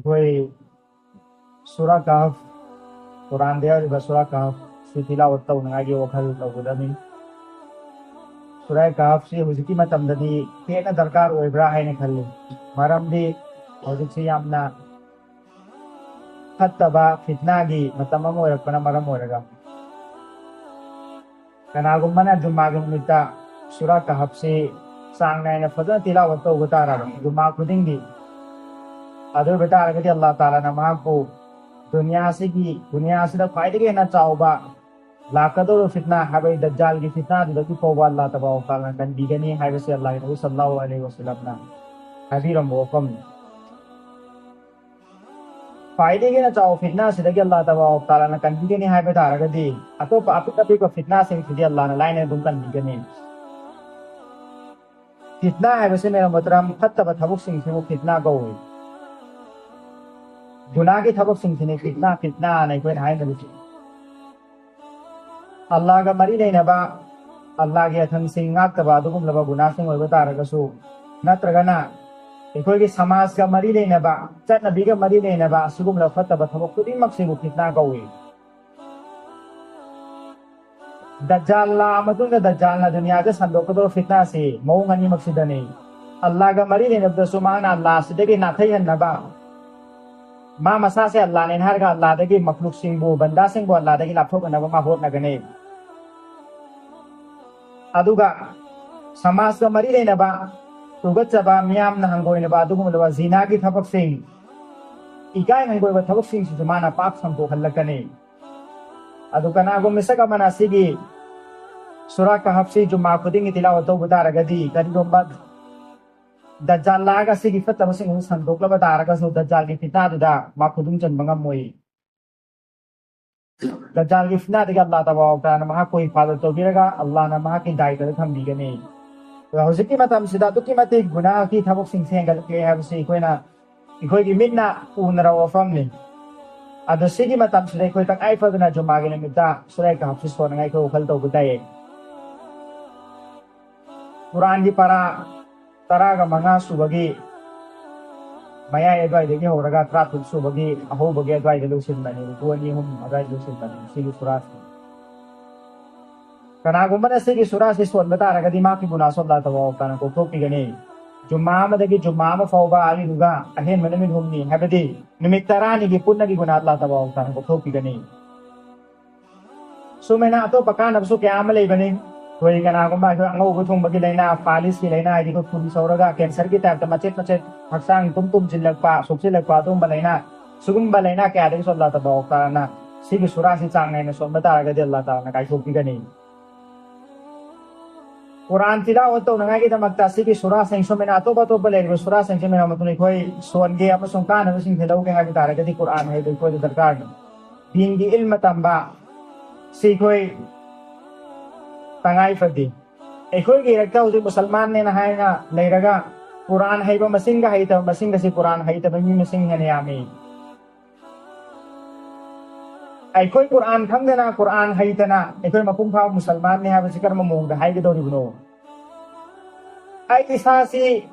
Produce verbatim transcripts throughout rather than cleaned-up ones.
ꯑꯩꯈꯣꯏ ꯁꯨꯔꯥ ꯀꯍꯐ, ꯀꯨꯔꯥꯟꯗ ꯌꯥꯎꯔꯤꯕ ꯁꯨꯔꯥ ꯀꯍꯐ ꯁꯤ ꯇꯤꯂꯥꯋꯠ ꯇꯧꯅꯉꯥꯏꯒꯤ ꯋꯥꯈꯜ ꯇꯧꯒꯗꯕꯅꯤ꯫ ꯁꯨꯔꯥ ꯀꯍꯐꯁꯤ ꯍꯧꯖꯤꯛꯀꯤ ꯃꯇꯝꯗꯗꯤ ꯍꯦꯟꯅ ꯗꯔꯀꯥꯔ ꯑꯣꯏꯕ꯭ꯔꯥ ꯍꯥꯏꯅ ꯈꯜꯂꯤ꯫ ꯃꯔꯝꯗꯤ ꯍꯧꯖꯤꯛꯁꯤ ꯌꯥꯝꯅ ꯐꯠꯇꯕ ꯐꯤꯠꯅꯥꯒꯤ ꯃꯇꯝ ꯑꯃ ꯑꯣꯏꯔꯛꯄꯅ ꯃꯔꯝ ꯑꯣꯏꯔꯒ, ꯀꯅꯥꯒꯨꯝꯕꯅ ꯖꯨꯝꯃꯥꯒꯤ ꯅꯨꯃꯤꯠꯇ ꯁꯨꯔꯥ ꯀꯍꯐꯁꯤ ꯆꯥꯡ ꯅꯥꯏꯅ ꯐꯖꯅ ꯇꯤꯂꯥꯋꯠ ꯇꯧꯕ ꯇꯥꯔꯕ ꯖꯨꯝꯃꯥ ꯈꯨꯗꯤꯡꯒꯤ, ꯑꯗꯨ ꯑꯣꯏꯕ ꯇꯥꯔꯒꯗꯤ ꯑꯜꯂꯥꯍ ꯇꯥꯂꯥꯅ ꯃꯍꯥꯛꯄꯨ ꯗꯨꯅꯤꯌꯥꯁꯤꯒꯤ, ꯗꯨꯅꯤꯌꯥꯁꯤꯗ ꯈ꯭ꯋꯥꯏꯗꯒꯤ ꯍꯦꯟꯅ ꯆꯥꯎꯕ ꯂꯥꯛꯀꯗꯧꯔꯤꯕ ꯐꯤꯠꯅꯥ ꯍꯥꯏꯕꯗꯤ ꯗꯖꯥꯜꯒꯤ ꯐꯤꯠꯅꯥꯗꯨꯗꯒꯤ ꯐꯥꯎꯕ ꯑꯜꯂꯥꯍ ꯇꯕꯥꯔꯛ ꯇꯥꯂꯥꯅ ꯀꯟꯕꯤꯒꯅꯤ ꯍꯥꯏꯕꯁꯤ ꯑꯜꯂꯥꯍꯒꯤ ꯅꯕꯤ ꯁꯜꯂꯜꯂꯥꯍꯨ ꯑꯂꯩꯍꯤ ꯋꯁꯜꯂꯝꯅ ꯍꯥꯏꯕꯤꯔꯝꯕ ꯋꯥꯐꯝꯅꯤ꯫ ꯈ꯭ꯋꯥꯏꯗꯒꯤ ꯍꯦꯟꯅ ꯆꯥꯎꯕ ꯐꯤꯠꯅꯥꯁꯤꯗꯒꯤ ꯑꯜꯂꯥꯍ ꯇꯕꯥꯔꯛ ꯇꯥꯂꯥꯅ ꯀꯟꯕꯤꯒꯅꯤ ꯍꯥꯏꯕ ꯇꯥꯔꯒꯗꯤ, ꯑꯇꯣꯞꯄ ꯑꯄꯤꯛ ꯑꯄꯤꯛꯄ ꯐꯤꯠꯅꯥꯁꯤꯡꯁꯤꯗꯤ ꯑꯜꯂꯥꯍꯅ ꯂꯥꯏꯅ ꯑꯗꯨꯝ ꯀꯟꯕꯤꯒꯅꯤ꯫ ꯐꯤꯠꯅꯥ ꯍꯥꯏꯕꯁꯤ, ꯃꯦꯔꯝ ꯃꯣꯍꯇꯔꯝ, ꯐꯠꯇꯕ ꯊꯕꯛꯁꯤꯡꯁꯤꯕꯨ ꯐꯤꯠꯅꯥ ꯀꯧꯏ꯫ ꯒꯨꯅꯥꯒꯤ ꯊꯕꯛꯁꯤꯡꯁꯤꯅꯤ ꯐꯤꯠꯅꯥ, ꯐꯤꯠꯅꯥꯅ ꯑꯩꯈꯣꯏꯅ ꯍꯥꯏꯅꯔꯤꯁꯤ꯫ ꯑꯜꯂꯥꯍꯒ ꯃꯔꯤ ꯂꯩꯅꯕ, ꯑꯜꯂꯥꯍꯒꯤ ꯑꯊꯪꯁꯤꯡ ꯉꯥꯛꯇꯕ ꯑꯗꯨꯒꯨꯝꯂꯕ ꯒꯨꯅꯥꯁꯤꯡ ꯑꯣꯏꯕ ꯇꯥꯔꯒꯁꯨ, ꯅꯠꯇ꯭ꯔꯒꯅ ꯑꯩꯈꯣꯏꯒꯤ ꯁꯃꯥꯖꯒ ꯃꯔꯤ ꯂꯩꯅꯕ, ꯆꯠꯅꯕꯤꯒ ꯃꯔꯤ ꯂꯩꯅꯕ ꯑꯁꯤꯒꯨꯝꯂꯕ ꯐꯠꯇꯕ ꯊꯕꯛ ꯈꯨꯗꯤꯡꯃꯛꯁꯤꯕꯨ ꯐꯤꯠꯅꯥ ꯀꯧꯏ꯫ ꯗꯖꯥꯜ ꯂꯥꯛꯑ ꯃꯇꯨꯡꯗ ꯗꯖꯥꯜꯅ ꯗꯨꯅꯤꯌꯥꯗ ꯁꯟꯗꯣꯛꯀꯗꯧꯕ ꯐꯤꯠꯅꯥꯁꯤ ꯃꯑꯣꯡ ꯑꯅꯤꯃꯛꯁꯤꯗꯅꯤ꯫ ꯑꯜꯂꯥꯍꯒ ꯃꯔꯤ ꯂꯩꯅꯕꯗꯁꯨ ꯃꯍꯥꯛꯅ ꯑꯜꯂꯥꯍꯁꯤꯗꯒꯤ ꯅꯥꯊꯩꯍꯟꯅꯕ, ꯃꯥ ꯃꯁꯥꯁꯦ ꯑꯜꯂꯥꯍꯅꯦꯅ ꯍꯥꯏꯔꯒ ꯑꯜꯂꯥꯍꯗꯒꯤ ꯃꯈꯂꯨꯛꯁꯤꯡꯕꯨ, ꯕꯟꯗꯥꯁꯤꯡꯕꯨ ꯑꯜꯂꯥꯍꯗꯒꯤ ꯂꯥꯞꯊꯣꯛꯅꯅꯕ ꯃꯥ ꯍꯣꯠꯅꯒꯅꯤ꯫ ꯑꯗꯨꯒ ꯁꯃꯥꯖꯀ ꯃꯔꯤ ꯂꯩꯅꯕ, ꯇꯨꯒꯠꯆꯕ, ꯃꯤꯌꯥꯝꯅ ꯍꯪꯒꯣꯏꯅꯕ ꯑꯗꯨꯒꯨꯝꯂꯕ ꯖꯤꯅꯥꯒꯤ ꯊꯕꯛꯁꯤꯡ, ꯏꯀꯥꯏ ꯍꯪꯒꯣꯏꯕ ꯊꯕꯛꯁꯤꯡꯁꯤꯁꯨ ꯃꯥꯅ ꯄꯥꯛ ꯁꯟꯗꯣꯛꯍꯜꯂꯛꯀꯅꯤ꯫ ꯑꯗꯨ ꯀꯅꯥꯒꯨꯝꯕ ꯃꯤꯁꯛ ꯑꯃꯅ ꯑꯁꯤꯒꯤ ꯁꯨꯔꯥ ꯀꯍꯐꯁꯤ ꯖꯨꯝꯃꯥ ꯈꯨꯗꯤꯡꯒꯤ ꯇꯤꯂꯥꯋꯠ ꯇꯧꯕ ꯇꯥꯔꯒꯗꯤ, ꯀꯔꯤꯒꯨꯝꯕ ꯗꯖꯥꯜ ꯂꯥꯛꯑꯒ ꯑꯁꯤꯒꯤ ꯐꯠꯇꯕꯁꯤꯡ ꯑꯗꯨ ꯁꯟꯗꯣꯛꯂꯕ ꯇꯥꯔꯒꯁꯨ, ꯗꯖꯥꯜꯒꯤ ꯐꯤꯠꯅꯥꯗꯨꯗ ꯃꯥ ꯈꯨꯗꯨꯝ ꯆꯟꯕ ꯉꯝꯃꯣꯏ꯫ ꯗꯖꯥꯜꯒꯤ ꯐꯤꯠꯅꯥꯗꯒꯤ ꯑꯜꯂꯥꯍ ꯇꯕꯥꯔꯛ ꯇꯥꯂꯥꯅ ꯃꯍꯥꯛꯄꯨ ꯍꯤꯐꯥꯖꯠ ꯇꯧꯕꯤꯔꯒ ꯑꯜꯂꯥꯍꯅ ꯃꯍꯥꯛꯀꯤ ꯗꯥꯏꯇꯗ ꯊꯝꯕꯤꯒꯅꯤ꯫ ꯑꯗꯣ ꯍꯧꯖꯤꯛꯀꯤ ꯃꯇꯝꯁꯤꯗ ꯑꯗꯨꯛꯀꯤ ꯃꯇꯤꯛ ꯒꯨꯅꯥꯍꯒꯤ ꯊꯕꯛꯁꯤꯡꯁꯦ ꯍꯦꯟꯒꯠꯂꯛꯂꯦ ꯍꯥꯏꯕꯁꯤ ꯑꯩꯈꯣꯏꯅ, ꯑꯩꯈꯣꯏꯒꯤ ꯃꯤꯠꯅ ꯎꯅꯔꯕ ꯋꯥꯐꯝꯅꯤ꯫ ꯑꯗꯣ ꯁꯤꯒꯤ ꯃꯇꯝꯁꯤꯗ ꯑꯩꯈꯣꯏ ꯇꯉꯥꯏ ꯐꯗꯅ ꯖꯨꯃꯥꯒꯤ ꯅꯨꯃꯤꯠꯇ ꯁꯨꯔꯥ ꯀꯍꯐꯁꯤ ꯁꯣꯟꯅꯉꯥꯏ ꯑꯩꯈꯣꯏ ꯋꯥꯈꯜ ꯇꯧꯕ ꯇꯥꯏꯌꯦ꯫ ꯀꯨꯔꯥꯟꯒꯤ ꯄꯥꯔꯥ ꯇꯔꯥꯒ ꯃꯉꯥ ꯁꯨꯕꯒꯤ ꯃꯌꯥꯏ ꯑꯗꯨꯋꯥꯏꯗꯒꯤ ꯍꯧꯔꯒ ꯇꯔꯥꯇꯔꯨꯛ ꯁꯨꯕꯒꯤ ꯑꯍꯧꯕꯒꯤ ꯑꯗꯨꯋꯥꯏꯗ ꯂꯣꯏꯁꯤꯟꯕꯅꯤ, ꯄꯨꯡ ꯑꯅꯤ ꯑꯍꯨꯝ ꯑꯗꯨꯋꯥꯏꯗ ꯂꯣꯏꯁꯤꯟꯕꯅꯤ ꯁꯤꯒꯤ ꯁꯨꯔꯥꯁꯤ꯫ ꯀꯅꯥꯒꯨꯝꯕꯅ ꯁꯤꯒꯤ ꯁꯨꯔꯥꯁꯤ ꯁꯣꯟꯕ ꯇꯥꯔꯒꯗꯤ ꯃꯥꯒꯤ ꯒꯨꯅꯥꯁꯨ ꯑꯜꯂꯥꯍ ꯇꯕꯥꯔꯛ ꯇꯥꯂꯥꯅ ꯀꯣꯛꯊꯣꯛꯄꯤꯒꯅꯤ꯫ ꯖꯨꯝꯃꯥ ꯑꯃꯗꯒꯤ ꯖꯨꯝꯃꯥ ꯑꯃ ꯐꯥꯎꯕ, ꯑꯗꯨꯗꯨꯒ ꯑꯍꯦꯟꯕ ꯅꯨꯃꯤꯠ ꯍꯨꯝꯅꯤ, ꯍꯥꯏꯕꯗꯤ ꯅꯨꯃꯤꯠ ꯇꯔꯥꯅꯤꯒꯤ ꯄꯨꯟꯅꯒꯤ ꯒꯨꯅꯥ ꯑꯜꯂꯥꯍ ꯇꯕꯥꯔꯛ ꯇꯥꯂꯥꯅ ꯀꯣꯛꯊꯣꯛꯄꯤꯒꯅꯤ꯫ ꯁꯨꯃꯥꯏꯅ ꯑꯇꯣꯞꯄ ꯀꯥꯟꯅꯕꯁꯨ ꯀꯌꯥ ꯑꯃ ꯂꯩꯕꯅꯤ꯫ ꯑꯩꯈꯣꯏ ꯀꯅꯥꯒꯨꯝꯕ ꯑꯩꯈꯣꯏ ꯑꯉꯧꯕ ꯊꯨꯡꯕꯒꯤ ꯂꯥꯏꯅꯥ, ꯐꯥꯂꯤꯁꯀꯤ ꯂꯥꯏꯅꯥ ꯍꯥꯏꯗꯤ ꯑꯩꯈꯣꯏ ꯐꯨꯔꯤ ꯁꯧꯔꯒ ꯀꯦꯟꯁꯔꯒꯤ ꯇꯥꯏꯞꯇ ꯃꯆꯦꯠ ꯃꯆꯦꯠ ꯍꯛꯆꯥꯡ ꯄꯨꯝ ꯄꯨꯝꯁꯤꯜꯂꯛꯄ, ꯁꯣꯛꯆꯤꯜꯂꯛꯄ, ꯑꯗꯨꯒꯨꯝꯕ ꯂꯥꯏꯅꯥ, ꯁꯤꯒꯨꯝꯕ ꯂꯥꯏꯅꯥ ꯀꯌꯥꯗꯒꯤꯁꯨ ꯑꯜꯂꯥꯍ ꯇꯕꯥꯔꯛ ꯇꯥꯂꯥꯅ ꯁꯤꯒꯤ ꯁꯨꯔꯥꯁꯤ ꯆꯥꯡ ꯅꯥꯏꯅ ꯁꯣꯟꯕ ꯇꯥꯔꯒꯗꯤ ꯑꯜꯂꯥꯍ ꯇꯥꯂꯥꯅ ꯀꯥꯏꯊꯣꯛꯄꯤꯒꯅꯤ꯫ ꯀꯨꯔꯥꯟ ꯇꯤꯂꯥꯋꯠ ꯇꯧꯅꯉꯥꯏꯒꯤꯗꯃꯛꯇ ꯁꯤꯒꯤ ꯁꯨꯔꯥꯁꯤꯡ, ꯁꯨꯃꯥꯏꯅ ꯑꯇꯣꯞ ꯑꯇꯣꯞꯄ ꯂꯩꯔꯤꯕ ꯁꯨꯔꯥꯁꯤꯡꯁꯤ ꯃꯌꯥꯝ ꯑꯃ ꯑꯩꯈꯣꯏ ꯁꯣꯟꯒꯦ ꯑꯃꯁꯨꯡ ꯀꯥꯟꯅꯕꯁꯤꯡꯁꯦ ꯂꯧꯒꯦ ꯍꯥꯏꯕ ꯇꯥꯔꯒꯗꯤ ꯀꯨꯔꯥꯟ ꯍꯥꯏꯕ ꯑꯩꯈꯣꯏꯗ ꯗꯔꯀꯥꯔꯅꯤ꯫ ꯗꯤꯟꯒꯤ ꯏꯜꯃ ꯇꯝꯕ ꯁꯤ ꯑꯩꯈꯣꯏ ꯇꯉꯥꯏ ꯐꯗꯦ꯫ ꯑꯩꯈꯣꯏꯒꯤ ꯏꯔꯛꯇ ꯍꯧꯖꯤꯛ ꯃꯨꯁꯜꯃꯥꯟꯅꯦꯅ ꯍꯥꯏꯅ ꯂꯩꯔꯒ ꯀꯨꯔꯥꯟ ꯍꯩꯕ ꯃꯁꯤꯡꯒ ꯍꯩꯇꯕ ꯃꯁꯤꯡꯒꯁꯤ ꯀꯨꯔꯥꯟ ꯍꯩꯇꯕ ꯃꯤ ꯃꯁꯤꯡ ꯍꯦꯟꯅ ꯌꯥꯝꯃꯤ꯫ ꯑꯩꯈꯣꯏ ꯀꯨꯔꯥꯟ ꯈꯪꯗꯅ, ꯀꯨꯔꯥꯟ ꯍꯩꯇꯅ ꯑꯩꯈꯣꯏ ꯃꯄꯨꯡ ꯐꯥꯕ ꯃꯨꯁꯜꯃꯥꯟꯅꯤ ꯍꯥꯏꯕꯁꯤ ꯀꯔꯝꯕ ꯃꯑꯣꯡꯗ ꯍꯥꯏꯒꯗꯧꯔꯤꯕꯅꯣ? ꯑꯩ ꯏꯁꯥꯁꯤ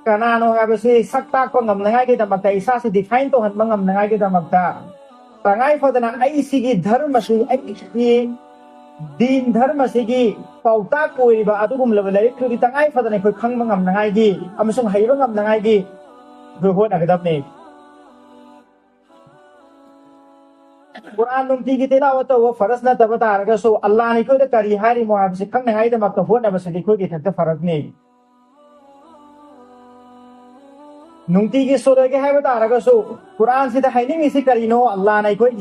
ꯀꯅꯥꯅꯣ ꯍꯥꯏꯕꯁꯤ ꯁꯛ ꯇꯥꯛꯄ ꯉꯝꯅꯉꯥꯏꯒꯤꯗꯃꯛꯇ, ꯏꯁꯥꯁꯤ ꯗꯤꯐꯥꯏꯟ ꯇꯧꯍꯟꯕ ꯉꯝꯅꯉꯥꯏꯒꯤꯗꯃꯛꯇ, ꯇꯉꯥꯏ ꯐꯗꯅ ꯑꯩ ꯁꯤꯒꯤ ꯙꯔꯃꯁꯤ, ꯑꯩꯒꯤ ꯗꯤꯟ ꯙꯔꯃꯁꯤꯒꯤ ꯄꯥꯎꯇꯥꯛ ꯑꯣꯏꯔꯤꯕ ꯑꯗꯨꯒꯨꯝꯂꯕ ꯂꯥꯏꯔꯤꯛꯇꯨꯗꯤ ꯇꯉꯥꯏ ꯐꯗꯅ ꯑꯩꯈꯣꯏ ꯈꯪꯕ ꯉꯝꯅꯉꯥꯏꯒꯤ ꯑꯃꯁꯨꯡ ꯍꯩꯕ ꯉꯝꯅꯉꯥꯏꯒꯤ ꯑꯩꯈꯣꯏ ꯍꯣꯠꯅꯒꯗꯕꯅꯤ꯫ ꯀꯨꯔꯥꯟ ꯅꯨꯡꯇꯤꯒꯤ ꯇꯤꯂꯥꯋꯠ ꯇꯧꯕ ꯐꯔꯁ ꯅꯠꯇꯕ ꯇꯥꯔꯒꯁꯨ, ꯑꯜꯂꯥꯍꯅ ꯑꯩꯈꯣꯏꯗ ꯀꯔꯤ ꯍꯥꯏꯔꯤꯃꯣ ꯍꯥꯏꯕꯁꯤ ꯈꯪꯅꯉꯥꯏꯗꯃꯛꯇ ꯍꯣꯠꯅꯕꯁꯤꯗꯤ ꯑꯩꯈꯣꯏꯒꯤ ꯈꯛꯇ ꯐꯔꯁꯅꯤ꯫ ꯅꯨꯡꯇꯤꯒꯤ ꯁꯣꯂꯣꯏꯒꯦ ꯍꯥꯏꯕ ꯇꯥꯔꯒꯁꯨ, ꯀꯨꯔꯥꯟꯁꯤꯗ ꯍꯥꯏꯅꯤꯡꯉꯤꯁꯤ ꯀꯔꯤꯅꯣ, ꯑꯜꯂꯥꯍꯅ ꯑꯩꯈꯣꯏ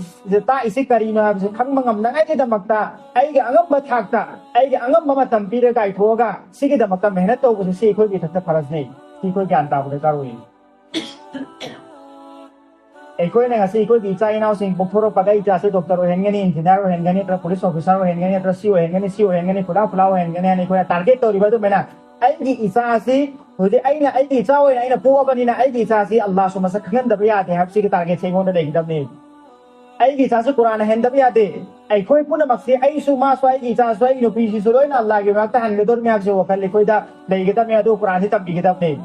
ꯇꯥꯛꯏꯁꯤ ꯀꯔꯤꯅꯣ ꯍꯥꯏꯕꯁꯤ ꯈꯪꯕ ꯉꯝꯅꯉꯥꯏꯒꯤꯗꯃꯛꯇ ꯑꯩꯒꯤ ꯑꯉꯝꯕ ꯊꯥꯛꯇ, ꯑꯩꯒꯤ ꯑꯉꯝꯕ ꯃꯇꯝ ꯄꯤꯔꯒ ꯀꯥꯏꯊꯣꯛꯑꯒ ꯁꯤꯒꯤꯗꯃꯛꯇ ꯃꯦꯍꯅꯠ ꯇꯧꯕꯁꯤ, ꯁꯤ ꯑꯩꯈꯣꯏꯒꯤ ꯈꯛꯇ ꯐꯔꯁꯅꯤ꯫ ꯁꯤ ꯑꯩꯈꯣꯏ ꯒ꯭ꯌꯥꯟ ꯇꯥꯕ ꯗꯔꯀꯥꯔ ꯑꯣꯏ꯫ ꯑꯩꯈꯣꯏꯅ ꯉꯁꯤ ꯑꯩꯈꯣꯏꯒꯤ ꯏꯆꯥ ꯏꯅꯥꯎꯁꯤꯡ ꯄꯣꯛꯊꯣꯔꯛꯄꯗ, "ꯑꯩ ꯏꯆꯥꯁꯦ ꯗꯣꯛꯇꯔ ꯑꯣꯏꯍꯟꯒꯅꯤ, ꯏꯟꯖꯤꯅꯤꯌꯥꯔ ꯑꯣꯏꯍꯟꯒꯅꯤ, ꯅꯠꯇ꯭ꯔꯒ ꯄꯨꯂꯤꯁ ꯑꯣꯐꯤꯁꯥꯔ ꯑꯣꯏꯍꯟꯒꯅꯤ, ꯅꯠꯇ꯭ꯔꯒ ꯁꯤ ꯑꯣꯏꯍꯟꯒꯅꯤ, ꯁꯤ ꯑꯣꯏꯍꯟꯒꯅꯤ, ꯐꯨꯂꯥ ꯐꯨꯂꯥ ꯑꯣꯏꯍꯟꯒꯅꯤ" ꯍꯥꯏꯅ ꯑꯩꯈꯣꯏꯅ ꯇꯥꯔꯒꯦꯠ ꯇꯧꯔꯤꯕ ꯑꯗꯨꯃꯥꯏꯅ, ꯑꯩꯒꯤ ꯏꯆꯥꯁꯤ ꯍꯧꯖꯤꯛ ꯑꯩꯅ, ꯑꯩꯒꯤ ꯏꯆꯥ ꯑꯣꯏꯅ ꯑꯩꯅ ꯄꯣꯛꯑꯕꯅꯤꯅ, ꯑꯩꯒꯤ ꯏꯆꯥꯁꯤ ꯑꯜꯂꯥꯍꯁꯨ ꯃꯁꯛ ꯈꯪꯍꯟꯗꯕ ꯌꯥꯗꯦ ꯍꯥꯏꯕꯁꯤꯒꯤ ꯇꯥꯔꯒꯦꯠꯁꯦ ꯑꯩꯉꯣꯟꯗ ꯂꯩꯒꯗꯕꯅꯤ꯫ ꯑꯩꯒꯤ ꯏꯆꯥꯁꯨ ꯀꯨꯔꯥꯟ ꯍꯩꯍꯟꯗꯕ ꯌꯥꯗꯦ꯫ ꯑꯩꯈꯣꯏ ꯄꯨꯝꯅꯃꯛꯁꯤ, ꯑꯩꯁꯨ, ꯃꯥꯁꯨ, ꯑꯩꯒꯤ ꯏꯆꯥꯁꯨ, ꯑꯩꯒꯤ ꯅꯨꯄꯤꯁꯤꯁꯨ ꯂꯣꯏꯅ ꯑꯜꯂꯥꯍꯒꯤ ꯃꯅꯥꯛꯇ ꯍꯟꯒꯗꯧꯔꯤꯕꯅꯤ ꯍꯥꯏꯕꯁꯤ ꯋꯥꯈꯜ ꯑꯩꯈꯣꯏꯗ ꯂꯩꯒꯗꯕꯅꯤ꯫ ꯑꯗꯨ ꯀꯨꯔꯥꯟꯁꯤ ꯇꯝꯕꯤꯒꯗꯕꯅꯤ꯫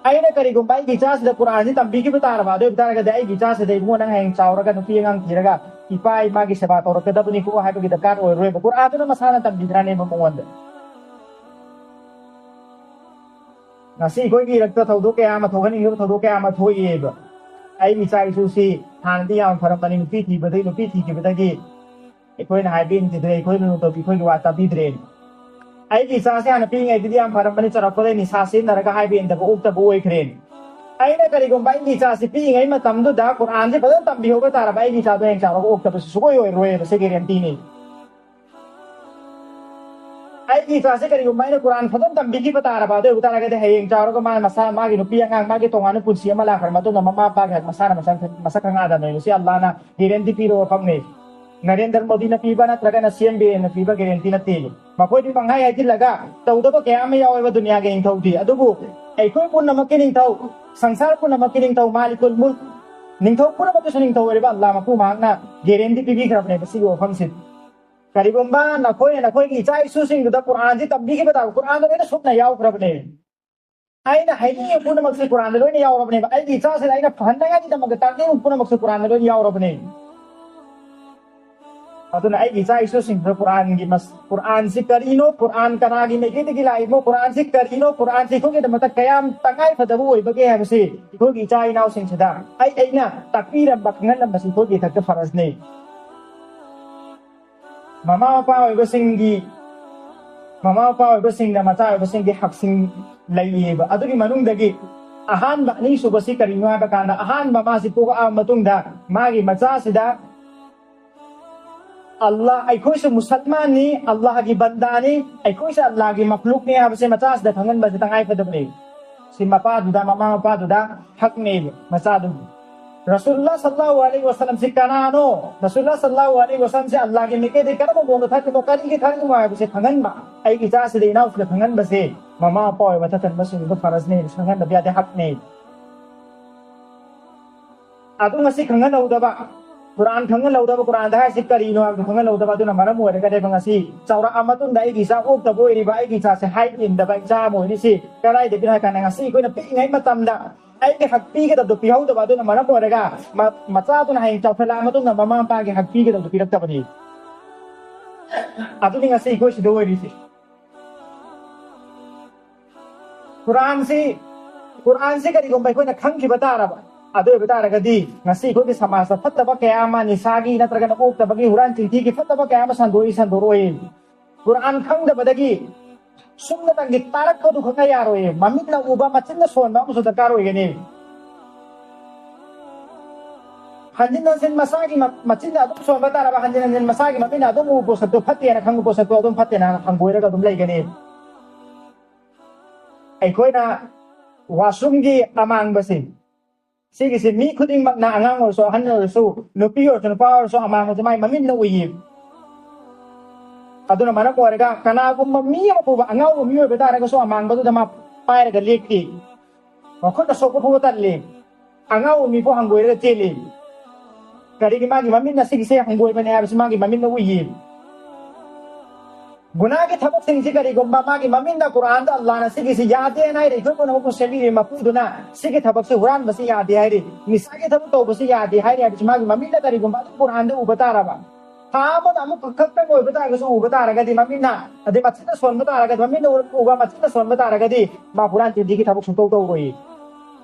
ꯑꯩꯅ ꯀꯔꯤꯒꯨꯝꯕ ꯑꯩꯒꯤ ꯏꯆꯥꯁꯤꯗ ꯀꯨꯔꯥꯟꯁꯤ ꯇꯝꯕꯤꯈꯤꯕ ꯇꯥꯔꯕ, ꯑꯗꯨ ꯑꯣꯏꯕ ꯇꯥꯔꯒꯗꯤ ꯑꯩꯒꯤ ꯏꯆꯥꯁꯤꯗ, "ꯏꯕꯨꯡꯉꯣ, ꯅꯪ ꯍꯌꯦꯡ ꯆꯥꯎꯔꯒ ꯅꯨꯄꯤ ꯑꯉꯥꯡ ꯊꯤꯔꯒ ꯏꯄꯥ ꯏꯃꯥꯒꯤ ꯁꯦꯕꯥ ꯇꯧꯔꯛꯀꯗꯕꯅꯤꯀꯣ" ꯍꯥꯏꯕꯒꯤ ꯗꯔꯀꯥꯔ ꯑꯣꯏꯔꯣꯏꯕ꯫ ꯀꯨꯔꯥꯟꯗꯨꯅ ꯃꯁꯥꯅ ꯇꯝꯕꯤꯈ꯭ꯔꯅꯦꯕ ꯃꯉꯣꯟꯗ꯫ ꯉꯁꯤ ꯑꯩꯈꯣꯏꯒꯤ ꯏꯔꯛꯇ ꯊꯧꯗꯣꯛ ꯀꯌꯥ ꯑꯃ ꯊꯣꯛꯍꯟꯅꯤꯡꯗꯕ ꯊꯧꯗꯣꯛ ꯀꯌꯥ ꯑꯃ ꯊꯣꯛꯏꯑꯕ꯫ ꯑꯩꯒꯤ ꯏꯆꯥ ꯏꯁꯨꯁꯤ ꯍꯥꯟꯅꯗꯤ ꯌꯥꯝ ꯐꯔꯝꯕꯅꯤ, ꯅꯨꯄꯤ ꯊꯤꯕꯗꯒꯤ, ꯅꯨꯄꯤ ꯊꯤꯈꯤꯕꯗꯒꯤ ꯑꯩꯈꯣꯏꯅ ꯍꯥꯏꯕ ꯏꯟꯈꯤꯗ꯭ꯔꯦ, ꯑꯩꯈꯣꯏꯅ ꯇꯧꯕꯤ, ꯑꯩꯈꯣꯏꯒꯤ ꯋꯥ ꯇꯥꯕꯤꯗ꯭ꯔꯦ꯫ ꯑꯩꯒꯤ ꯏꯆꯥꯁꯦ ꯍꯥꯟꯅ ꯄꯤꯛꯏꯉꯩꯗꯗꯤ ꯌꯥꯝ ꯐꯔꯝꯕꯅꯤ, ꯆꯥꯎꯔꯛꯄꯗ ꯅꯤꯁꯥ ꯁꯤꯖꯤꯟꯅꯔꯒ ꯍꯥꯏꯕ ꯏꯟꯗꯕ, ꯑꯣꯛꯇꯕ ꯑꯣꯏꯈ꯭ꯔꯦ꯫ ꯑꯩꯅ ꯀꯔꯤꯒꯨꯝꯕ ꯑꯩꯒꯤ ꯏꯆꯥꯁꯤ ꯄꯤꯛꯏꯉꯩ ꯃꯇꯝꯗꯨꯗ ꯀꯨꯔꯥꯟꯁꯦ ꯐꯖꯅ ꯇꯝꯕꯤꯍꯧꯕ ꯇꯥꯔꯕ, ꯑꯩꯒꯤ ꯏꯆꯥꯗꯣ ꯍꯌꯦꯡ ꯆꯥꯎꯔꯒ ꯑꯣꯛꯇꯕꯁꯨ ꯁꯨꯡꯑꯣꯏ ꯑꯣꯏꯔꯣꯏ ꯍꯥꯏꯕꯁꯦ ꯒꯦꯔꯦꯟꯇꯤꯅꯤ꯫ ꯑꯩꯒꯤ ꯏꯆꯥꯁꯦ ꯀꯔꯤꯒꯨꯝꯕ ꯑꯩꯅ ꯀꯨꯔꯥꯟ ꯐꯖꯅ ꯇꯝꯕꯤꯈꯤꯕ ꯇꯥꯔꯕ, ꯑꯗꯨ ꯑꯣꯏꯕ ꯇꯥꯔꯒꯗꯤ ꯍꯌꯦꯡ ꯆꯥꯎꯔꯒ ꯃꯥꯅ ꯃꯁꯥ, ꯃꯥꯒꯤ ꯅꯨꯄꯤ ꯑꯉꯥꯡ, ꯃꯥꯒꯤ ꯇꯣꯉꯥꯟꯕ ꯄꯨꯟꯁꯤ ꯑꯃ ꯂꯥꯛꯈ꯭ꯔ ꯃꯇꯨꯡꯗ ꯃꯃꯥ ꯃꯄꯥꯒꯤ ꯃꯁꯥꯅ ꯃꯁꯛ, ꯃꯁꯛ ꯈꯪꯉꯛꯑꯗꯕꯅꯦ꯫ ꯃꯁꯤ ꯑꯜꯂꯥꯅ ꯒꯦꯔꯦꯟꯇꯤ ꯄꯤꯔꯕ ꯋꯥꯐꯝꯅꯤ꯫ ꯅꯔꯦꯟꯗ꯭ꯔ ꯃꯣꯗꯤꯅ ꯄꯤꯕ ꯅꯠꯇ꯭ꯔꯒꯅ ꯁꯤ ꯑꯦꯝ ꯕꯤ ꯑꯦꯝꯅ ꯄꯤꯕ ꯒꯦꯔꯦꯟꯇꯤ ꯅꯠꯇꯦ꯫ ꯃꯈꯣꯏꯗꯤ ꯄꯪꯍꯥꯏ ꯍꯥꯏꯖꯤꯜꯂꯒ ꯇꯧꯗꯕ ꯀꯌꯥ ꯑꯃ ꯌꯥꯎꯋꯦꯕ ꯗꯨꯅꯤꯌꯥꯒꯤ ꯅꯤꯡꯊꯧꯗꯤ꯫ ꯑꯗꯨꯕꯨ ꯑꯩꯈꯣꯏ ꯄꯨꯝꯅꯃꯛꯀꯤ ꯅꯤꯡꯊꯧ, ꯁꯪꯁꯥꯔ ꯄꯨꯝꯅꯃꯛꯀꯤ ꯅꯤꯡꯊꯧ, ꯃꯥꯂꯤꯀꯨꯜ ꯃꯨꯜꯛ, ꯅꯤꯡꯊꯧ ꯄꯨꯝꯅꯃꯛꯀꯤꯁꯨ ꯅꯤꯡꯊꯧ ꯑꯣꯏꯔꯤꯕ ꯑꯜꯂꯥ ꯃꯄꯨ ꯃꯍꯥꯛꯅ ꯒꯦꯔꯦꯟꯇꯤ ꯄꯤꯕꯤꯈ꯭ꯔꯕꯅꯦꯕ ꯁꯤꯒꯤ ꯋꯥꯐꯝꯁꯤ꯫ ꯀꯔꯤꯒꯨꯝꯕ ꯅꯈꯣꯏꯅ ꯅꯈꯣꯏꯒꯤ ꯏꯆꯥ ꯏꯁꯨꯁꯤꯡꯗꯨꯗ ꯀꯨꯔꯥꯟꯁꯤ ꯇꯝꯕꯤꯈꯤꯕ ꯇꯥꯔꯕ, ꯀꯨꯔꯥꯟꯗ ꯂꯣꯏꯅ ꯁꯨꯞꯅ ꯌꯥꯎꯈ꯭ꯔꯕꯅꯦ꯫ ꯑꯩꯅ ꯍꯥꯏꯅꯤꯡꯉꯤꯕ ꯄꯨꯝꯅꯃꯛꯁꯦ ꯀꯨꯔꯥꯟꯗ ꯂꯣꯏꯅ ꯌꯥꯎꯔꯕꯅꯦꯕ꯫ ꯑꯩꯒꯤ ꯏꯆꯥꯁꯤꯗ ꯑꯩꯅ ꯐꯍꯟꯅꯉꯥꯏꯒꯤꯗꯃꯛꯇ ꯇꯥꯛꯅꯤꯡꯕ ꯄꯨꯝꯅꯃꯛꯁꯦ ꯀꯨꯔꯥꯟꯗ ꯂꯣꯏꯅ ꯌꯥꯎꯔꯕꯅꯦ꯫ ꯑꯗꯨꯅ ꯑꯩꯒꯤ ꯏꯆꯥ ꯏꯁꯨꯁꯤꯡꯗ ꯀꯨꯔꯥꯟꯒꯤ ꯃꯁ-, ꯀꯨꯔꯥꯟꯁꯤ ꯀꯔꯤꯅꯣ, ꯀꯨꯔꯥꯟ ꯀꯅꯥꯒꯤ ꯃꯥꯏꯀꯩꯗꯒꯤ ꯂꯥꯛꯏꯕꯅꯣ, ꯀꯨꯔꯥꯟꯁꯤ ꯀꯔꯤꯅꯣ, ꯀꯨꯔꯥꯟꯁꯤ ꯑꯩꯈꯣꯏꯒꯤꯗꯃꯛꯇ ꯀꯌꯥꯝ ꯇꯉꯥꯏ ꯐꯗꯕ ꯑꯣꯏꯕꯒꯦ ꯍꯥꯏꯕꯁꯤ ꯑꯩꯈꯣꯏꯒꯤ ꯏꯆꯥ ꯏꯅꯥꯎꯁꯤꯡꯁꯤꯗ ꯑꯩ, ꯑꯩꯅ ꯇꯥꯛꯄꯤꯔꯝꯕ, ꯈꯪꯍꯜꯂꯝꯕꯁꯤ ꯑꯩꯈꯣꯏꯒꯤ ꯏꯊꯛꯇ ꯐꯔꯖꯅꯤ꯫ ꯃꯃꯥ ꯃꯄꯥ ꯑꯣꯏꯕꯁꯤꯡꯒꯤ, ꯃꯃꯥ ꯃꯄꯥ ꯑꯣꯏꯕꯁꯤꯡꯅ ꯃꯆꯥ ꯑꯣꯏꯕꯁꯤꯡꯒꯤ ꯍꯛꯁꯤꯡ ꯂꯩꯌꯦꯕ꯫ ꯑꯗꯨꯒꯤ ꯃꯅꯨꯡꯗꯒꯤ ꯑꯍꯥꯟꯕ, ꯑꯅꯤꯁꯨꯕꯁꯤ ꯀꯔꯤꯅꯣ ꯍꯥꯏꯕ ꯀꯥꯟꯗ, ꯑꯍꯥꯟꯕ ꯃꯥꯁꯤ ꯄꯣꯛꯂꯛꯑꯕ ꯃꯇꯨꯡꯗ ꯃꯥꯒꯤ ꯃꯆꯥꯁꯤꯗ ꯑꯜꯂꯥ, ꯑꯩꯈꯣꯏꯁꯨ ꯃꯨꯁꯜꯃꯥꯟꯅꯤ, ꯑꯜꯂꯥꯍꯒꯤ ꯕꯟꯗꯥꯅꯤ, ꯑꯩꯈꯣꯏꯁꯨ ꯑꯜꯂꯥꯍꯒꯤ ꯃꯈꯂꯨꯛꯅꯤ ꯍꯥꯏꯕꯁꯦ ꯃꯆꯥꯁꯤꯗ ꯈꯪꯍꯟꯕꯁꯦ ꯇꯉꯥꯏ ꯐꯗꯕꯅꯤ꯫ ꯁꯤ ꯃꯄꯥꯗꯨꯗ, ꯃꯃꯥ ꯃꯄꯥꯗꯨꯗ ꯍꯛꯅꯦꯕ, ꯃꯆꯥꯗꯨꯒꯤ꯫ ꯔꯁꯨꯜꯂꯥ ꯁꯜꯂꯥꯍꯨ ꯑꯂꯩꯍꯤ ꯋꯁꯜꯂꯝꯁꯤ ꯀꯅꯥꯅꯣ? ꯔꯁꯨꯜꯂꯥ ꯁꯜꯂꯥꯍꯨ ꯑꯂꯩꯍꯤ ꯋꯁꯜꯂꯝꯁꯤ ꯑꯜꯂꯥꯍꯒꯤ ꯃꯥꯏꯀꯩꯗꯒꯤ ꯀꯔꯝꯕ ꯃꯑꯣꯡꯗ ꯊꯥꯔꯛꯄꯅꯣ, ꯀꯔꯤꯒꯤ ꯊꯥꯔꯛꯄꯅꯣ ꯍꯥꯏꯕꯁꯦ ꯈꯪꯍꯟꯕ, ꯑꯩꯒꯤ ꯏꯆꯥꯁꯤꯗ, ꯏꯅꯥꯎꯁꯤꯗ ꯈꯪꯍꯟꯕꯁꯦ ꯃꯃꯥ ꯃꯄꯥ ꯑꯣꯏꯕ ꯃꯊꯛ ꯊꯪꯕꯁꯤꯡꯗ ꯐꯔꯖꯅꯦ, ꯈꯪꯍꯟꯗꯕ ꯌꯥꯗꯦ, ꯍꯛꯅꯦ꯫ ꯑꯗꯨ ꯉꯁꯤ ꯈꯪꯍꯜꯍꯧꯗꯕ, ꯀꯨꯔꯥꯟ ꯈꯪꯍꯜꯍꯧꯗꯕ, ꯀꯨꯔꯥꯟꯗ ꯍꯥꯏꯔꯤꯁꯤ ꯀꯔꯤꯅꯣ ꯍꯥꯏꯕꯗꯨ ꯈꯪꯍꯜꯍꯧꯗꯕ ꯑꯗꯨꯅ ꯃꯔꯝ ꯑꯣꯏꯔꯒꯅꯦꯕ ꯉꯁꯤ ꯆꯥꯎꯔꯛꯑ ꯃꯇꯨꯡꯗ ꯑꯩꯒꯤ ꯏꯆꯥ ꯑꯣꯛꯇꯕ ꯑꯣꯏꯔꯤꯕ, ꯑꯩꯒꯤ ꯏꯆꯥꯁꯦ ꯍꯥꯏꯠ ꯅꯦꯝꯗꯕ ꯏꯆꯥ ꯑꯃ ꯑꯣꯏꯔꯤꯁꯤ꯫ ꯀꯗꯥꯏꯗꯒꯤꯅꯣ ꯍꯥꯏ ꯀꯥꯟꯗ ꯉꯁꯤ ꯑꯩꯈꯣꯏꯅ ꯄꯤꯛꯏꯉꯩ ꯃꯇꯝꯗ ꯑꯩꯒꯤ ꯍꯛ ꯄꯤꯒꯗꯕꯗꯨ ꯄꯤꯍꯧꯗꯕ ꯑꯗꯨꯅ ꯃꯔꯝ ꯑꯣꯏꯔꯒ ꯃ-, ꯃꯆꯥꯗꯨꯅ ꯍꯌꯦꯡ ꯆꯥꯎꯈꯠꯂꯛꯑ ꯃꯇꯨꯡꯗ ꯃꯃꯥ ꯃꯄꯥꯒꯤ ꯍꯛ ꯄꯤꯒꯗꯕꯗꯨ ꯄꯤꯔꯛꯇꯕꯅꯤ꯫ ꯑꯗꯨꯅꯤ ꯉꯁꯤ ꯑꯩꯈꯣꯏ ꯁꯤꯗ ꯑꯣꯏꯔꯤꯁꯦ꯫ ꯀꯨꯔꯥꯟꯁꯤ, ꯀꯨꯔꯥꯟꯁꯤ ꯀꯔꯤꯒꯨꯝꯕ ꯑꯩꯈꯣꯏꯅ ꯈꯪꯈꯤꯕ ꯇꯥꯔꯕ, ꯑꯗꯨ ꯑꯣꯏꯕ ꯇꯥꯔꯒꯗꯤ ꯉꯁꯤ ꯑꯩꯈꯣꯏꯒꯤ ꯁꯃꯥꯖꯇ ꯐꯠꯇꯕ ꯀꯌꯥ ꯑꯃ, ꯅꯤꯁꯥꯒꯤ ꯅꯠꯇ꯭ꯔꯒꯅ ꯑꯣꯛꯇꯕꯒꯤ, ꯍꯨꯔꯥꯟ ꯆꯤꯟꯊꯤꯒꯤ ꯐꯠꯇꯕ ꯀꯌꯥ ꯑꯃ ꯁꯟꯗꯣꯛꯏ, ꯁꯟꯗꯣꯔꯛꯑꯣꯏ꯫ ꯀꯨꯔꯥꯟ ꯈꯪꯗꯕꯗꯒꯤ ꯁꯨꯝꯅꯇꯪꯒꯤ ꯇꯥꯔꯛꯄꯗꯨ ꯈꯛꯅ ꯌꯥꯔꯣꯏꯌꯦ꯫ ꯃꯃꯤꯠꯅ ꯎꯕ, ꯃꯆꯤꯟꯅ ꯁꯣꯟꯕ ꯑꯃꯁꯨ ꯗꯔꯀꯥꯔ ꯑꯣꯏꯒꯅꯤ꯫ ꯍꯟꯖꯤꯟ ꯍꯟꯖꯤꯟ ꯃꯁꯥꯒꯤ ꯃ-, ꯃꯆꯤꯟꯅ ꯑꯗꯨꯝ ꯁꯣꯟꯕ ꯇꯥꯔꯕ, ꯍꯟꯖꯤꯟ ꯍꯟꯖꯤꯟ ꯃꯁꯥꯒꯤ ꯃꯃꯤꯠꯅ ꯑꯗꯨꯝ ꯎꯕ ꯄꯣꯠꯁꯛꯇꯨ ꯐꯠꯇꯦꯅ ꯈꯪꯕ ꯄꯣꯠꯁꯛꯇꯨ ꯑꯗꯨꯝ ꯐꯠꯇꯦꯅ ꯍꯪꯒꯣꯏꯔꯒ ꯑꯗꯨꯝ ꯂꯩꯒꯅꯤ꯫ ꯑꯩꯈꯣꯏꯅ ꯋꯥꯁꯔꯨꯝꯒꯤ ꯑꯃꯥꯡꯕꯁꯦ, ꯁꯤꯒꯤꯁꯤ ꯃꯤ ꯈꯨꯗꯤꯡꯃꯛꯅ, ꯑꯉꯥꯡ ꯑꯣꯏꯔꯁꯨ, ꯑꯍꯟ ꯑꯣꯏꯔꯁꯨ, ꯅꯨꯄꯤ ꯑꯣꯏꯔꯁꯨ, ꯅꯨꯄꯥ ꯑꯣꯏꯔꯁꯨ, ꯑꯃꯥꯡꯕꯁꯦ ꯃꯥꯏ ꯃꯃꯤꯠꯅ ꯎꯏꯌꯦ꯫ ꯑꯗꯨꯅ ꯃꯔꯝ ꯑꯣꯏꯔꯒ ꯀꯅꯥꯒꯨꯝꯕ ꯃꯤ ꯑꯃ ꯐꯥꯎꯕ, ꯑꯉꯥꯎꯕ ꯃꯤ ꯑꯣꯏꯕ ꯇꯥꯔꯒꯁꯨ, ꯑꯃꯥꯡꯕꯗꯨꯗ ꯃꯥ ꯄꯥꯏꯔꯒ ꯂꯦꯛꯇꯦ꯫ ꯃꯈꯨꯠꯅ ꯁꯣꯛꯄ ꯐꯥꯎꯕ ꯇꯜꯂꯤ꯫ ꯑꯉꯥꯎꯕ ꯃꯤꯕꯨ ꯍꯪꯒꯣꯏꯔꯒ ꯆꯦꯜꯂꯤ꯫ ꯀꯔꯤꯒꯤ? ꯃꯥꯒꯤ ꯃꯃꯤꯠꯅ ꯁꯤꯒꯤꯁꯦ ꯍꯪꯒꯣꯏꯕꯅꯦ ꯍꯥꯏꯕꯁꯤ ꯃꯥꯒꯤ ꯃꯃꯤꯠꯅ ꯎꯏꯌꯦ꯫ ꯒꯨꯅꯥꯒꯤ ꯊꯕꯛꯁꯤꯡꯁꯤ ꯀꯔꯤꯒꯨꯝꯕ ꯃꯥꯒꯤ ꯃꯃꯤꯠꯅ ꯀꯨꯔꯥꯟꯗ ꯑꯜꯂꯥꯍꯅ ꯁꯤꯒꯤꯁꯤ ꯌꯥꯗꯦꯅ ꯍꯥꯏꯔꯤ, ꯑꯩꯈꯣꯏ ꯄꯨꯝꯅꯃꯛꯄꯨ ꯁꯦꯝꯕꯤꯔꯤ ꯃꯄꯨꯗꯨꯅ ꯁꯤꯒꯤ ꯊꯕꯛꯁꯤ ꯍꯨꯔꯥꯟꯕꯁꯤ ꯌꯥꯗꯦ ꯍꯥꯏꯔꯤ, ꯅꯤꯁꯥꯒꯤ ꯊꯕꯛ ꯇꯧꯕꯁꯤ ꯌꯥꯗꯦ ꯍꯥꯏꯔꯤ ꯍꯥꯏꯕꯁꯤ ꯃꯥꯒꯤ ꯃꯃꯤꯠꯅ ꯀꯔꯤꯒꯨꯝꯕ ꯑꯗꯨꯝ ꯀꯨꯔꯥꯟꯗ ꯎꯕ ꯇꯥꯔꯕ, ꯊꯥ ꯑꯃꯗ ꯑꯃꯨꯛ ꯈꯛꯇꯪ ꯑꯣꯏꯕ ꯇꯥꯔꯒꯁꯨ ꯎꯕ ꯇꯥꯔꯒꯗꯤ, ꯃꯃꯤꯠꯅ ꯑꯗꯩ ꯃꯆꯤꯟꯅ ꯁꯣꯟꯕ ꯇꯥꯔꯒꯗꯤ, ꯃꯃꯤꯠꯅ ꯎꯕ ꯃꯆꯤꯟꯅ ꯁꯣꯟꯕ ꯇꯥꯔꯒꯗꯤ ꯃꯥ ꯍꯨꯔꯥꯟ ꯆꯤꯟꯊꯤꯒꯤ ꯊꯕꯛ ꯁꯨꯡꯇꯧ ꯇꯧꯔꯣꯏ꯫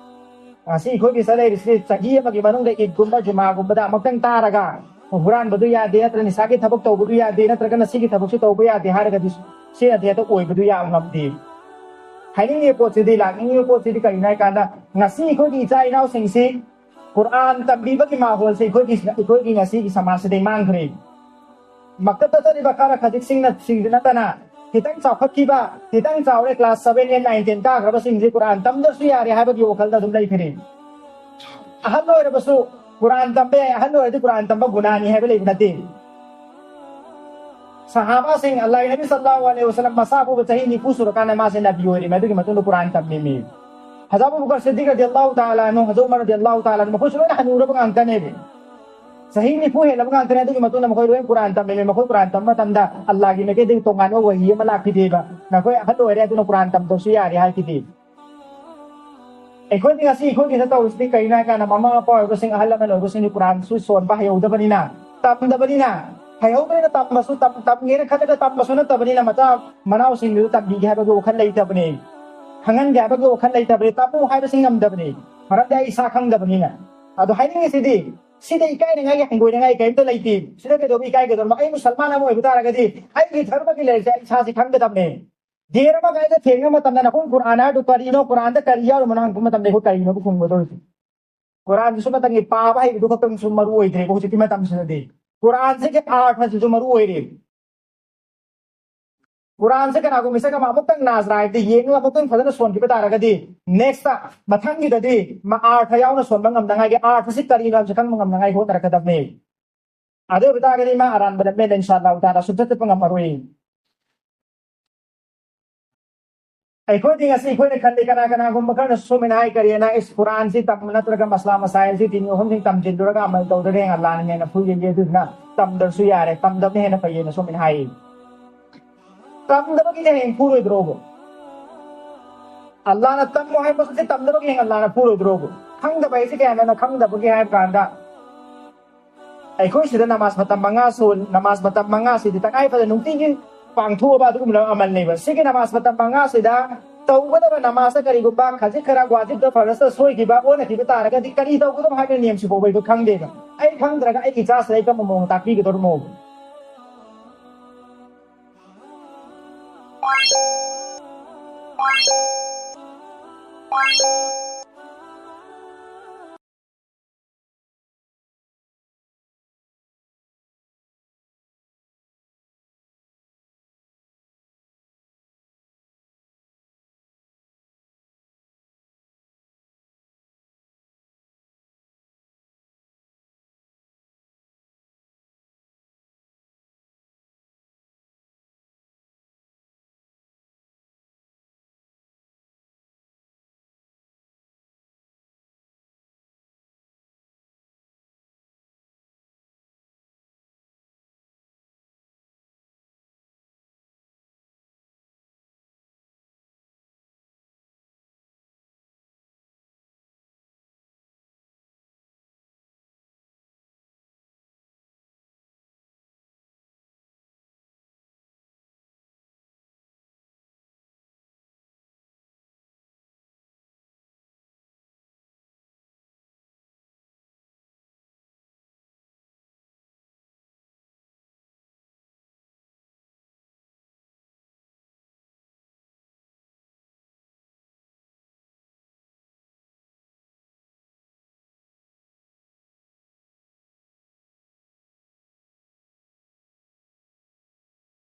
ꯉꯁꯤ ꯑꯩꯈꯣꯏꯒꯤ ꯆꯠꯅꯔꯤꯁꯤ ꯆꯍꯤ ꯑꯃꯒꯤ ꯃꯅꯨꯡꯗ ꯏꯗꯀꯨꯝꯕ ꯖꯨꯃꯥꯒꯨꯝꯕꯗ ꯑꯃꯨꯛꯇꯪ ꯇꯥꯔꯒ ꯍꯨꯔꯥꯟꯕꯗꯨ ꯌꯥꯗꯦ, ꯅꯠꯇ꯭ꯔꯒ ꯅꯤꯁꯥꯒꯤ ꯊꯕꯛ ꯇꯧꯕꯗꯨ ꯌꯥꯗꯦ, ꯅꯠꯇ꯭ꯔꯒꯅ ꯁꯤꯒꯤ ꯊꯕꯛꯁꯤ ꯇꯧꯕ ꯌꯥꯗꯦ ꯍꯥꯏꯔꯒꯗꯤ ꯁꯤꯅꯗꯤ ꯍꯦꯛꯇ ꯑꯣꯏꯕꯗꯨ ꯌꯥꯝ ꯉꯝꯗꯦ꯫ ꯍꯥꯏꯅꯤꯡꯉꯤꯕ ꯄꯣꯠꯁꯤꯗꯤ, ꯂꯥꯛꯅꯤꯡꯉꯤꯕ ꯄꯣꯠꯁꯤꯗꯤ ꯀꯔꯤꯅꯣ ꯍꯥꯏ ꯀꯥꯟꯗ ꯉꯁꯤ ꯑꯩꯈꯣꯏꯒꯤ ꯏꯆꯥ ꯏꯅꯥꯎꯁꯤꯡꯁꯤ ꯀꯨꯔꯥꯟ ꯇꯝꯕꯤꯕꯒꯤ ꯃꯥꯍꯣꯜꯁꯦ ꯑꯩꯈꯣꯏꯒꯤ, ꯑꯩꯈꯣꯏꯒꯤ ꯉꯁꯤꯒꯤ ꯁꯃꯥꯖꯁꯤꯗꯩ ꯃꯥꯡꯈ꯭ꯔꯦ꯫ ꯃꯛꯇꯕꯇ ꯆꯠꯂꯤꯕ ꯈꯔ ꯈꯖꯤꯛꯁꯤꯡꯅ, ꯁꯤꯡꯗꯨ ꯅꯠꯇꯅ ꯈꯤꯇꯪ ꯆꯥꯎꯈꯠꯈꯤꯕ, ꯈꯤꯇꯪ ꯆꯥꯎꯔꯦ, class seven, eight, nine, ten ꯀꯥꯈ꯭ꯔꯕꯁꯤꯡꯁꯤ ꯀꯨꯔꯥꯟ ꯇꯝꯗ꯭ꯔꯁꯨ ꯌꯥꯔꯦ ꯍꯥꯏꯕꯒꯤ ꯋꯥꯈꯜꯗ ꯑꯗꯨꯝ ꯂꯩꯈ꯭ꯔꯦ꯫ ꯑꯍꯜ ꯑꯣꯏꯔꯕꯁꯨ ꯀꯨꯔꯥꯟ ꯇꯝꯕ ꯌꯥꯏ, ꯑꯍꯜ ꯑꯣꯏꯔꯗꯤ ꯀꯨꯔꯥꯟ ꯇꯝꯕ ꯒꯨꯅꯥꯅꯤ ꯍꯥꯏꯕ ꯂꯩꯕ ꯅꯠꯇꯦ꯫ ꯁꯍꯥꯕꯥꯁꯤꯡ, ꯑꯜꯂꯥꯍꯒꯤ ꯅꯕꯤ ꯁꯜꯂꯜꯂꯥꯍꯨ ꯑꯂꯩꯍꯤ ꯋꯥꯁꯜꯂꯝ ꯃꯁꯥ ꯐꯥꯎꯕ ꯆꯍꯤ ꯅꯤꯐꯨ ꯁꯨꯔꯀꯥꯟꯗ ꯃꯥꯁꯦ ꯅꯕꯤ ꯑꯣꯏꯔꯤꯃꯤ, ꯑꯗꯨꯒꯤ ꯃꯇꯨꯡꯗ ꯀꯨꯔꯥꯟ ꯇꯝꯃꯤꯃꯤ꯫ ꯍꯖꯔꯠ ꯑꯕꯨ ꯕꯀꯔ ꯁꯤꯗꯤꯛ ꯔꯗꯤꯌꯜꯂꯥꯍꯨ ꯇꯥꯂꯥ ꯑꯟꯍꯨ, ꯍꯖꯔꯠ ꯎꯃꯔ ꯔꯗꯤꯌꯜꯂꯥꯍꯨ ꯇꯥꯂꯥ ꯑꯟꯍꯨ, ꯃꯈꯣꯏꯁꯨ ꯂꯣꯏꯅ ꯍꯅꯨꯔꯕ ꯉꯥꯛꯇꯅꯦꯕ꯫ ꯆꯍꯤ ꯅꯤꯐꯨ ꯍꯦꯜꯂꯕ ꯉꯥꯛꯇꯅꯦ꯫ ꯑꯗꯨꯒꯤ ꯃꯇꯨꯡꯗ ꯃꯈꯣꯏ ꯂꯣꯏ ꯀꯨꯔꯥꯟ ꯇꯝꯃꯦ꯫ ꯃꯈꯣꯏ ꯀꯨꯔꯥꯟ ꯇꯝꯕ ꯃꯇꯝꯗ ꯑꯜꯂꯥꯒꯤ ꯃꯥꯏꯀꯩꯗꯒꯤ ꯇꯣꯉꯥꯟꯕ ꯋꯥꯍꯤ ꯑꯃ ꯂꯥꯛꯈꯤꯗꯦꯕ, "ꯅꯈꯣꯏ ꯑꯍꯜ ꯑꯣꯏꯔꯦ, ꯑꯗꯨꯅ ꯀꯨꯔꯥꯟ ꯇꯝꯗ꯭ꯔꯁꯨ ꯌꯥꯔꯦ" ꯍꯥꯏꯈꯤꯗꯦ꯫ ꯑꯩꯈꯣꯏꯗꯤ ꯉꯁꯤ ꯑꯩꯈꯣꯏꯒꯤꯗ ꯇꯧꯔꯤꯁꯤꯗꯤ ꯀꯔꯤꯅꯣ ꯍꯥꯏ ꯀꯥꯟꯗ, ꯃꯃꯥ ꯃꯄꯥ ꯑꯣꯏꯕꯁꯤꯡ, ꯑꯍꯜ ꯂꯃꯟ ꯑꯣꯏꯕꯁꯤꯡꯗꯤ ꯀꯨꯔꯥꯟꯁꯨ ꯁꯣꯟꯕ ꯍꯩꯍꯧꯗꯕꯅꯤꯅ, ꯇꯝꯗꯕꯅꯤꯅ, ꯍꯩꯍꯧꯗ꯭ꯔꯦꯅ ꯇꯝꯕꯁꯨ, ꯇꯝ-, ꯇꯝꯒꯦꯅ ꯈꯜꯂꯒ ꯇꯝꯕꯁꯨ ꯅꯠꯇꯕꯅꯤꯅ, ꯃꯆꯥ ꯃꯅꯥꯎꯁꯤꯡꯗꯨ ꯇꯝꯕꯤꯒꯦ ꯍꯥꯏꯕꯒꯤ ꯋꯥꯈꯜ ꯂꯩꯇꯕꯅꯤ, ꯈꯪꯍꯟꯒꯦ ꯍꯥꯏꯕꯒꯤ ꯋꯥꯈꯜ ꯂꯩꯇꯕꯅꯤ, ꯇꯝꯃꯨ ꯍꯥꯏꯕꯁꯤ ꯉꯝꯗꯕꯅꯤ꯫ ꯃꯔꯝꯗꯤ ꯑꯩ ꯏꯁꯥ ꯈꯪꯗꯕꯅꯤꯅ꯫ ꯑꯗꯣ ꯍꯥꯏꯅꯤꯡꯉꯤꯁꯤꯗꯤ, ꯁꯤꯗ ꯏꯀꯥꯏꯅꯉꯥꯏꯒꯤ, ꯍꯪꯒꯣꯏꯅꯉꯥꯏ ꯀꯔꯤꯝꯇ ꯂꯩꯇꯦ꯫ ꯁꯤꯗ ꯀꯩꯗꯧꯕ ꯏꯀꯥꯏꯒꯗꯧꯅꯣ? ꯑꯩ ꯃꯨꯁꯜꯃꯥꯟ ꯑꯃ ꯑꯣꯏꯕ ꯇꯥꯔꯒꯗꯤ ꯑꯩꯒꯤ ꯙꯔꯃꯒꯤ ꯂꯥꯏꯔꯤꯛꯁꯦ ꯑꯩ ꯏꯁꯥꯁꯤ ꯈꯪꯒꯗꯕꯅꯦ꯫ ꯗꯦꯔ ꯑꯃ ꯀꯥꯏꯗ ꯊꯦꯡꯅꯕ ꯃꯇꯝꯗ ꯅꯈꯣꯏ ꯀꯨꯔꯥꯟ ꯍꯥꯏꯗꯨ ꯀꯔꯤꯅꯣ, ꯀꯨꯔꯥꯟꯗ ꯀꯔꯤ ꯌꯥꯎꯔꯤꯕꯅꯣ ꯍꯪꯕ ꯃꯇꯝꯗ ꯑꯩꯈꯣꯏ ꯀꯔꯤꯅꯣꯕ ꯈꯨꯝꯒꯗꯧꯔꯤꯁꯦ? ꯀꯨꯔꯥꯟꯁꯤꯁꯨ ꯃꯇꯝꯒꯤ ꯄꯥꯕ ꯍꯩꯕꯗꯨ ꯈꯛꯇꯪꯁꯨ ꯃꯔꯨ ꯑꯣꯏꯗ꯭ꯔꯦꯕ ꯍꯧꯖꯤꯛꯀꯤ ꯃꯇꯝꯁꯤꯗꯗꯤ꯫ ꯀꯨꯔꯥꯟꯁꯤꯒꯤ ꯑꯥꯔꯊꯁꯤꯁꯨ ꯃꯔꯨ ꯑꯣꯏꯔꯦ꯫ ꯀꯨꯔꯥꯟꯁꯦ ꯀꯅꯥꯒꯨꯝꯕ ꯃꯤꯁꯛ ꯑꯃ ꯑꯃꯨꯛꯇꯪ ꯅꯥꯖꯔꯥ ꯍꯥꯏꯕꯗꯤ ꯌꯦꯡꯉꯒ ꯑꯃꯨꯛꯇꯪ ꯐꯖꯅ ꯁꯣꯟꯈꯤꯕ ꯇꯥꯔꯒꯗꯤ, ꯅꯦꯛꯁꯇ, ꯃꯊꯪꯒꯤꯗꯗꯤ ꯃꯥ ꯑꯥꯔꯊ ꯌꯥꯎꯅ ꯁꯣꯟꯕ ꯉꯝꯅꯉꯥꯏꯒꯤ, ꯑꯥꯔꯊꯁꯤ ꯀꯔꯤꯅꯣ ꯍꯥꯏꯕꯁꯤ ꯈꯪꯕ ꯉꯝꯅꯉꯥꯏ ꯍꯣꯠꯅꯔꯛꯀꯗꯕꯅꯤ꯫ ꯑꯗꯨ ꯑꯣꯏꯕ ꯇꯥꯔꯒꯗꯤ ꯃꯥ ꯑꯔꯥꯟꯕ ꯂꯝꯕꯦꯟꯗ ꯏꯟꯁꯥ ꯑꯜꯂꯥꯍꯨ ꯇꯥꯂꯥ ꯁꯨꯡꯆꯠ ꯆꯠꯄ ꯉꯝꯃꯔꯣꯏ꯫ ꯑꯩꯈꯣꯏꯗꯤ ꯉꯁꯤ ꯑꯩꯈꯣꯏꯅ ꯈꯜꯂꯤ, ꯀꯅꯥ ꯀꯅꯥꯒꯨꯝꯕ ꯈꯔꯅ ꯁꯣꯝꯅ ꯍꯥꯏ, ꯀꯔꯤꯅ, "ꯏꯁ, ꯀꯨꯔꯥꯟꯁꯤ ꯇꯝꯕ ꯅꯠꯇ꯭ꯔꯒ ꯃꯁꯂꯥ ꯃꯁꯥꯏꯜꯁꯤ ꯇꯤꯅꯤ ꯑꯍꯨꯝꯁꯤ ꯇꯝꯁꯤꯜꯂꯨꯔꯒ ꯑꯃꯜ ꯇꯧꯗ꯭ꯔꯒ ꯍꯦꯟꯅ ꯑꯜꯂꯥꯍꯅ ꯍꯦꯟꯅ ꯐꯨꯒꯦ, ꯑꯗꯨꯅ ꯇꯝꯗ꯭ꯔꯁꯨ ꯌꯥꯔꯦ, ꯇꯝꯗꯕꯅ ꯍꯦꯟꯅ ꯐꯩꯌꯦꯅ" ꯁꯣꯝꯅ ꯍꯥꯏ꯫ ꯇꯝꯗꯕꯒꯤꯅꯦ ꯍꯌꯦꯡ ꯐꯨꯔꯣꯏꯗ꯭ꯔꯣꯕ? ꯑꯜꯂꯥꯍꯅ ꯇꯝꯃꯣ ꯍꯥꯏꯕꯁꯤ ꯇꯝꯗꯕꯒꯤ ꯍꯌꯦꯡ ꯑꯜꯂꯥꯍꯅ ꯐꯨꯔꯣꯏꯗ꯭ꯔꯣꯕ? ꯈꯪꯗꯕ ꯍꯥꯏꯁꯤ ꯀꯌꯥꯅꯣꯅ ꯈꯪꯗꯕꯒꯤ ꯍꯥꯏꯕ ꯀꯥꯟꯗ, ꯑꯩꯈꯣꯏ ꯁꯤꯗ ꯅꯃꯥꯖ ꯃꯇꯝ ꯃꯉꯥ ꯁꯨ-, ꯅꯃꯥꯖ ꯃꯇꯝ ꯃꯉꯥꯁꯤꯗꯤ ꯇꯉꯥꯏ ꯐꯗꯅ ꯅꯨꯡꯇꯤꯒꯤ ꯄꯥꯡꯊꯣꯛꯑꯕ ꯑꯗꯨꯒꯨꯝꯂꯕ ꯑꯃꯜꯅꯦꯕ꯫ ꯁꯤꯒꯤ ꯅꯃꯥꯖ ꯃꯇꯝ ꯃꯉꯥꯁꯤꯗ ꯇꯧꯒꯗꯕ ꯅꯃꯥꯖꯇ ꯀꯔꯤꯒꯨꯝꯕ ꯈꯖꯤꯛ ꯈꯔ ꯋꯥꯖꯤꯕꯇ ꯐꯔꯖꯇ ꯁꯣꯏꯈꯤꯕ, ꯑꯣꯟꯅꯈꯤꯕ ꯇꯥꯔꯒꯗꯤ ꯀꯔꯤ ꯇꯧꯒꯗꯕ ꯍꯥꯏꯕ ꯅꯤꯌꯝꯁꯤ ꯐꯥꯎꯕ ꯑꯩꯈꯣꯏ ꯈꯪꯗꯦꯕ꯫ ꯑꯩ ꯈꯪꯗ꯭ꯔꯒ ꯑꯩꯒꯤ ꯏꯆꯥꯁꯤꯗ ꯑꯩ ꯀꯔꯝꯕ ꯃꯑꯣꯡ ꯇꯥꯛꯄꯤꯒꯗꯧꯔꯤꯃꯣ?